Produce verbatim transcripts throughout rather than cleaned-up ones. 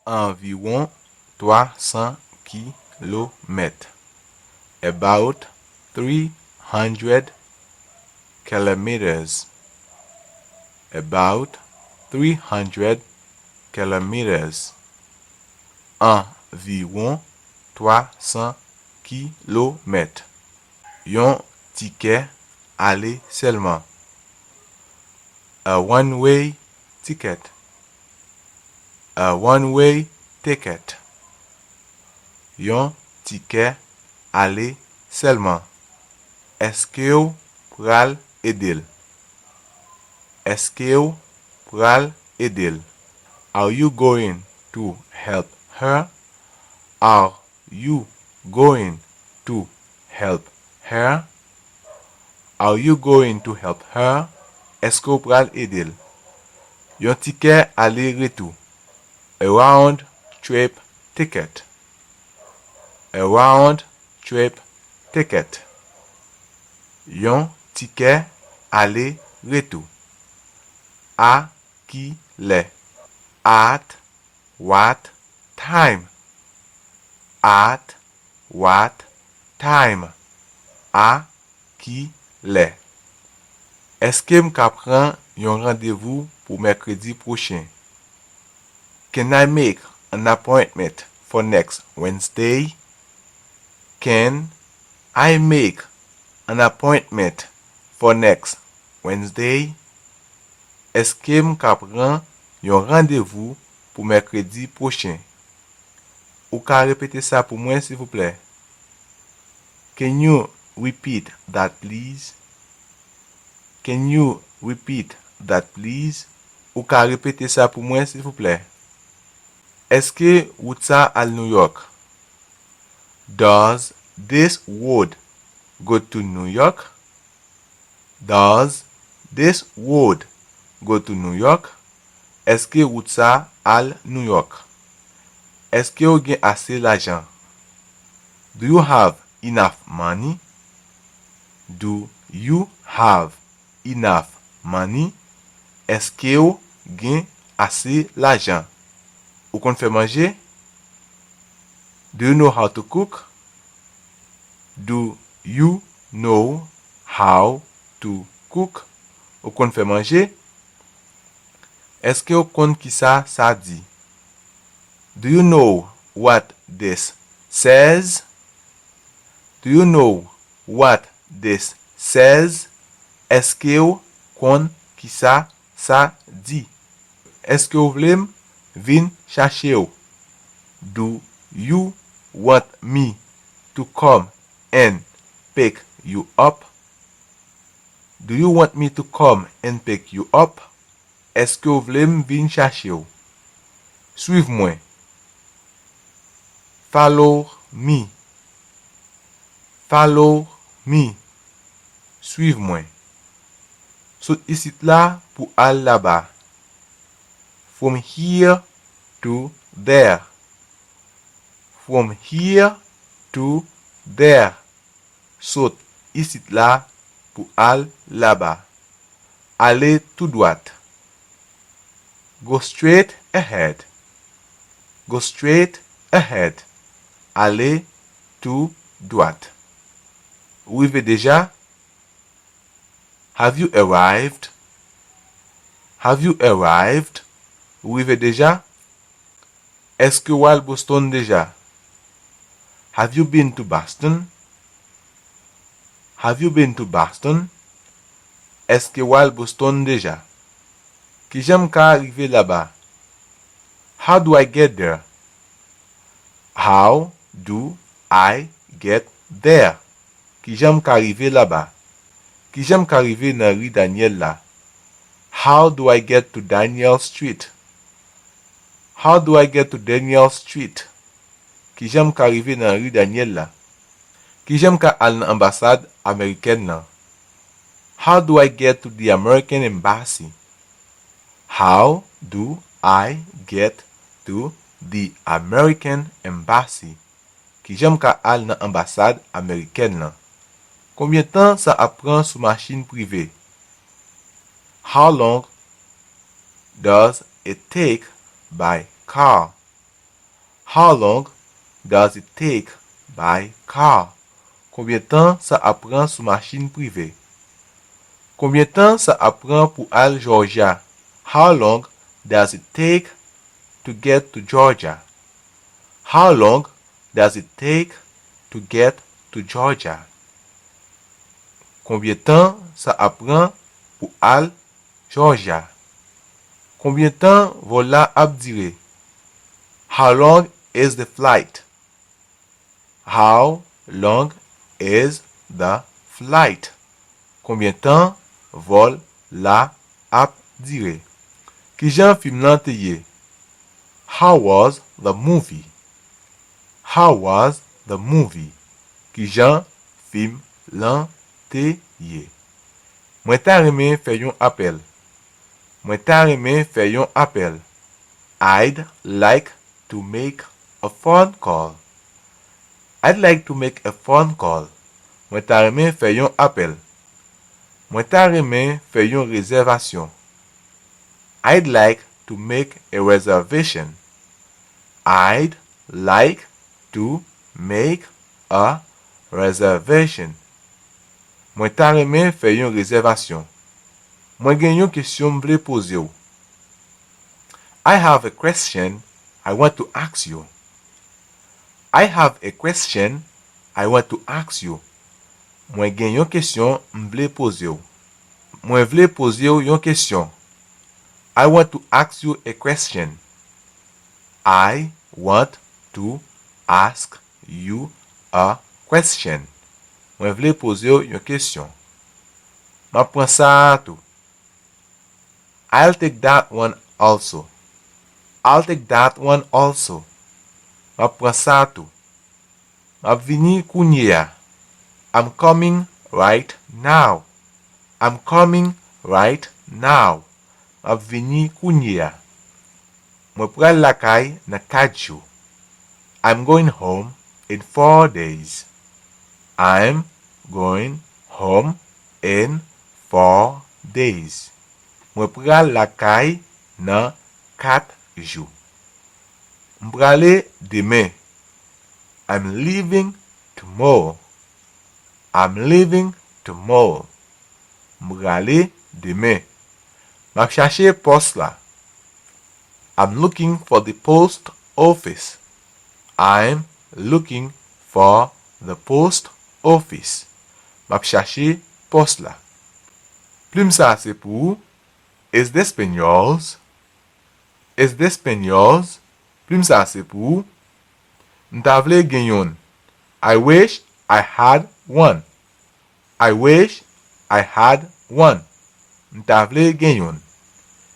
Anviwon twa san kilomèt. About three hundred kilometers. About three hundred kilometers. Anviwon twa san kilomèt. Yon tikè ale sèlman. A one-way ticket. A one-way ticket. Yon tikè ale sèlman. Èske w pral ede l? Èske w pral ede l? Are you going to help her? Are you going to help her? Are you going to help her? Èske w pral ede l? Yon tikè ale retou. A round trip ticket. A round trip ticket. Yon tikè ale retou. A ki lè? At what time? At what time? A ki lè? Èske m ka pran yon randevou pou mèkredi pwochen? Can I make an appointment for next Wednesday? Can I make an appointment for next Wednesday? Èske m ka pran yon randevou pou mèkredi pwochen? Ou ka repete sa pou mwen, silvouplè? Can you repeat that, please? Can you repeat that, please? Ou ka repete sa pou mwen, silvouplè? Èske wout sa al Nouyòk? Does this road go to New York? Does this road go to New York? Èske wout sa al Nouyòk? Èske w gen ase lajan? Do you have enough money? Do you have enough money? Èske w gen ase lajan? Ou konn fè manje? Do you know how to cook? Do you know how to cook? Ou konn fè manje? Èske w konn kisa sa di? Do you know what this says? Do you know what this says? Èske w konn kisa sa di? Èske w vle m vin chache w? Do you want me to come and pick you up? Do you want me to come and pick you up? Èske w vle m vin chache w? Swiv mwen. Follow me. Follow me. Swiv mwen. Sot isit la pou al laba. From here to there. From here to there. Sot isit la pou al laba. Ale tou dwat. Go straight ahead. Go straight ahead. Ale tou dwat. Ou rive deja? Have you arrived? Have you arrived? Ou rive deja? Èske w al Boston deja? Have you been to Boston? Have you been to Boston? Èske w al Boston deja? Kijan m ka rive laba? How do I get there? How do I get there? Kijan m ka rive laba? Kijan m ka rive nan ri Daniel la? How do I get to Daniel Street? How do I get to Daniel Street? Kijan m ka rive nan ri Daniel la? Kijan m ka al nan anbasad amerikèn nan? How do I get to the American Embassy? How do I get to the American Embassy? Kijan m ka al nan anbasad amerikèn nan? Konbyen tan sa ap pran sou machin prive? How long does it take by car? How long does it take by car? Konbyen tan sa ap pran sou machin prive? Konbyen tan sa ap pran pou al Jòjya? How long does it take to get to Georgia? How long does it take to get to Georgia? Konbyen tan sa ap pran pou al Jòjya? Konbyen tan vòl la ap dire? How long is the flight? How long is the flight? Konbyen tan vòl la ap dire? Kijan fim lan te ye? How was the movie? How was the movie? Kijan fim lan te ye? Mwen ta renmen fè yon apèl. Mwen ta renmen fè yon apèl. I'd like to make a phone call. I'd like to make a phone call. Mwen ta renmen fè yon apèl. Mwen ta renmen fè yon rezèvasyon. I'd like to make a reservation. I'd like to make a reservation. Mwen ta renmen fè yon rezèvasyon. Mwen gen yon kesyon m vle poze w. I have a question I want to ask you. I have a question I want to ask you. Mwen gen yon kesyon m vle poze w. Mwen vle poze w yon kesyon. I want to ask you a question. I want to ask you a question. Mwen vle poze w yon kesyon. M ap pran sa a tou. I'll take that one also. I'll take that one also. M ap pran sa a tou. M ap vini kounye a. I'm coming right now. I'm coming right now. M ap vini kounye a. Mwen pral lakay nan kat jou. I'm going home in four days. I'm going home in four days. Mwen pral lakay nan kat jou. M prale demen. I'm leaving tomorrow. I'm leaving tomorrow. M prale demen. M ap chache pòs la. I'm looking for the post office. I'm looking for the post office. M ap chache pòs la. Plim sa a se pou ou. Is this pen yours? Is this pen yours? Plim sa a se pou ou. M ta vle gen youn. I wish I had one. I wish I had one. M ta vle gen youn.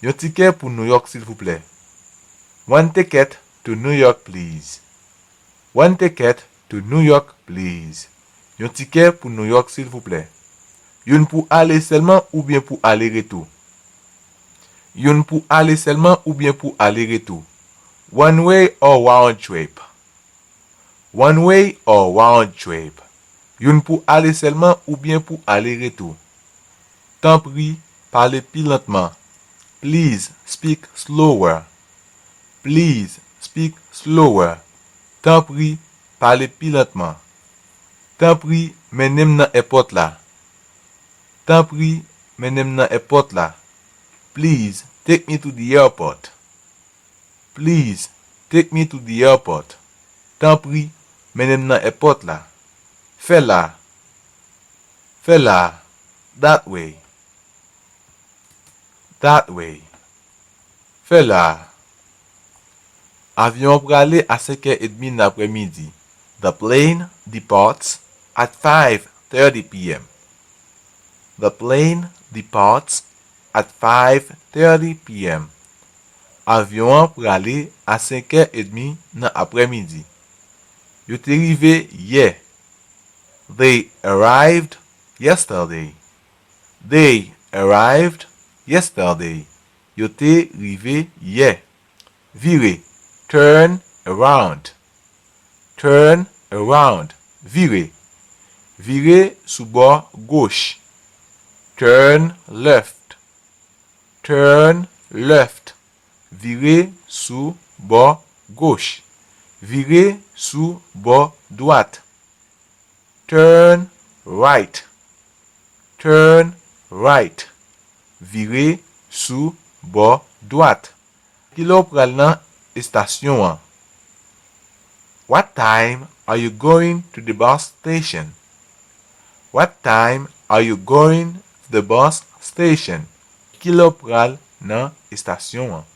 Yon tikè pou Nouyòk, silvouplè. One ticket to New York, please. One ticket to New York, please. Yon tikè pou Nouyòk, silvouplè. Youn pou ale sèlman oubyen pou ale retou? Youn pou ale sèlman oubyen pou ale retou? One way or round trip? One way or round trip? Youn pou ale sèlman oubyen pou ale retou? Tanpri, pale pi lantman. Please speak slower. Please speak slower. Tanpri, pale pi lantman. Tanpri, mennen m nan èpòt la. Tanpri, mennen m nan èpòt la. Please take me to the airport. Please take me to the airport. Tanpri, mennen m nan èpòt la. Fè la. Fè la. That way. That way. Fè la. Avyon an prale a senkè edmi nan aprèmidi. The plane departs at five thirty p m. The plane departs at five thirty p m. Avyon an prale a senkè edmi nan aprèmidi. Yo te rive yè. They arrived yesterday. They arrived yesterday. Yo te rive yè. Vire. Turn around. Turn around. Vire. Vire sou bò goch. Turn left. Turn left. Vire sou bò goch. Vire sou bò dwat. Turn right. Turn right. Vire sou bò dwat. Kilè w pral nan estasyon an? What time are you going to the bus station? What time are you going to the bus station? Kilè w pral nan estasyon an?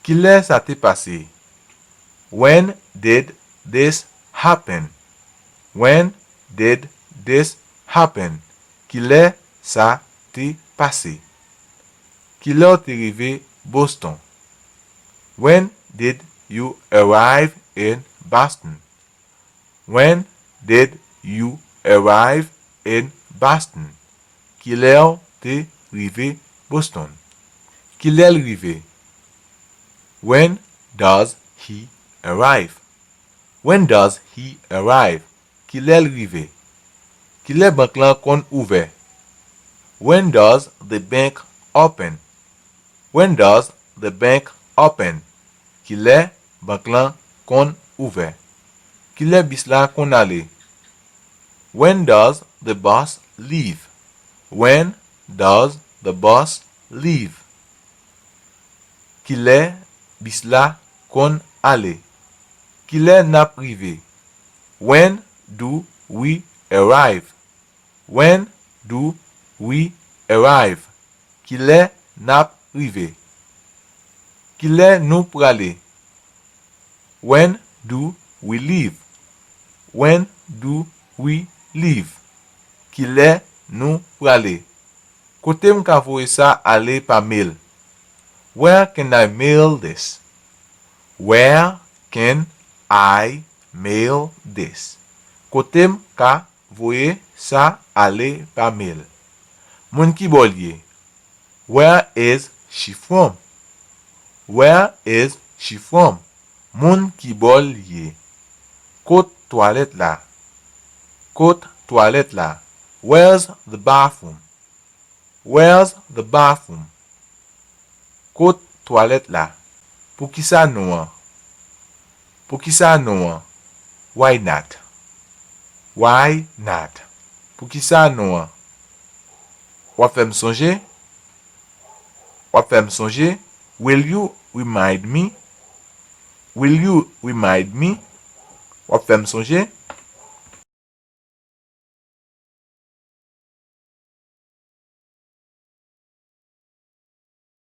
Kilè sa te pase? When did this happen? When did this happen? Kilè sa te pase? Kilè w te rive Boston? When did you arrive in Boston? When did you arrive in Boston? Kilè w te rive Boston? Kilè l rive? When does he arrive? When does he arrive? Kilè l rive? Kilè bank lan konn ouvè? When does the bank open? When does the bank open? Kilè bank lan konn ouvè? Kilè bis la konn ale? When does the bus leave? When does the bus leave? Kilè bis la konn ale? Kilè n ap rive? When do we arrive? When do we arrive? Kilè n ap rive? Kilè nou prale? When do we leave? When do we leave? Kilè nou prale? Kote m ka voye sa ale pa mail? Where can I mail this? Where can I mail this? Kote m ka voye sa ale pa mail? Moun ki bò l ye? Where is she from? Where is she from? Moun ki bò l ye? Kot twalèt la? Kot twalèt la? Where's the bathroom? Where's the bathroom? Kot twalèt la? Poukisa non an? Poukisa non an? Why not? Why not? Poukisa non an? W ap fè m sonje? W ap fè m sonje? Will you remind me? Will you remind me? W ap fè m sonje?